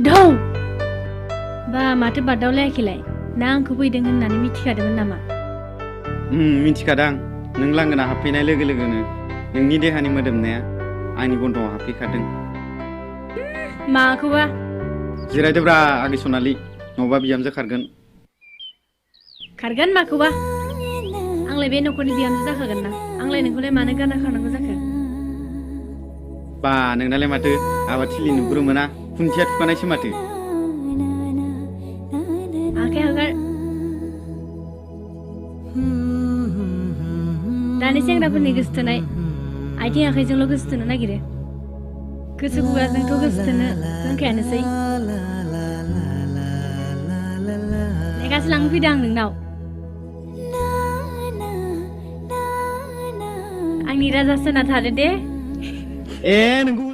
दौ बा माथो बादावलायाखैलाय ना आंखौ फैदों होननानै मिथिखादोंमोन नामा मिथिखादां नों लांगोना हाबफैनाय लोगो लोगोनो नोंनि देहानि मोदोमनाया आंनि गन्थंआव हाबफैखादों माखौबा जिरायदोब्रा आगै सनालि नङाबा बिहामजो खारगोन माखौबा आंलाय बे न'खरनि बिहामजो जाखागोन ना आंलाय नोंखौलाय मानो गारना खारनांगौ जाखो बा नोंनालाय माथो आबादथिलि नुग्रो मोना खुन्थिया थुखानायसो माथो आखाइ हगार दानि सेंग्राफोरनि गोसोथोनाय आथिं आखाइजोंल' गोसोथोनो नागिरो गोसो खुगाजोंथ' गोसोथोनो रोंखायानोसै लेखासो लांनो फैदों आं नोंनाव आंनि राजा सोना थादो दे नोंखौ